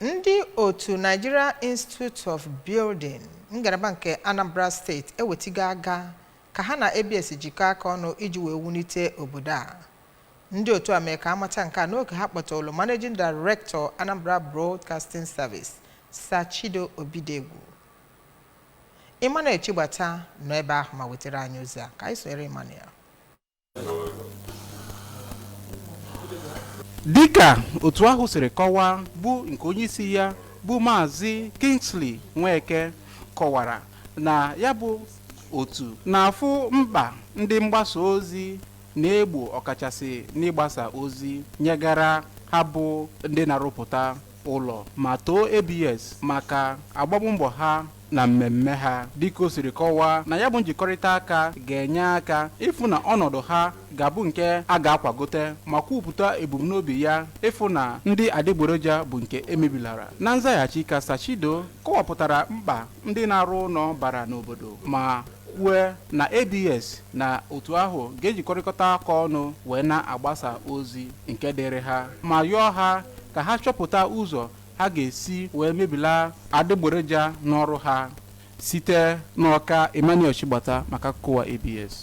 Ndị otu Nigeria Institute of Building ngalaba nke Anambra Steeti ewetigo aka ka ha na ABS jikọọ aka ọnụ iji wee wulite obodo a. Ndị otu a mee ka amata nke a n'oge ha kpọtụrụ Managing Director, Anambra Broadcasting Service, Sir Chido Obidegwu. Emmanuel Chigbata nọ ebe ahụ ma wetara anyị ozi a. Ka anyị sonyere Emmanuel. Dịka otu ahụ siri kọwaa, bụ nke onyeisi ya bụ Maazị Kingsley Nweke kọwara na ya bụ otu na-afụ mkpa ndị mgbasa ozi na-egbo, ọkachasị n'ịgbasa ozi nyegara ha bụ ndị na-arụpụta ụlọ, ma too ABS maka agbammbọ ha na mmemme ha, dịka o siri kọwaa na ya bụ njikọrịta aka ga-enye aka ịfụ na ọnọdụ ha ga-abụ nke a ga-akwagote, ma kwupụta ebumnobi ya ịfụ na ndị adịgboroja bụ nke emebilara. Na nzaghachi, ka Sir Chido kọwapụtara mkpa ndị na-arụ ụlọ bara n'obodo, ma kwue na ABS na otu ahụ ga-ejikọrịkọta aka ọnụ wee na-agbasa ozi nke dịrị ha, ma yọọ ha ka ha chọpụta ụzọ ha ga-esi wee mebila adịgboroja n'ọrụ ha. Site n'Ọka, Emmanuel Chigbata maka akụkọ ụwa ABS.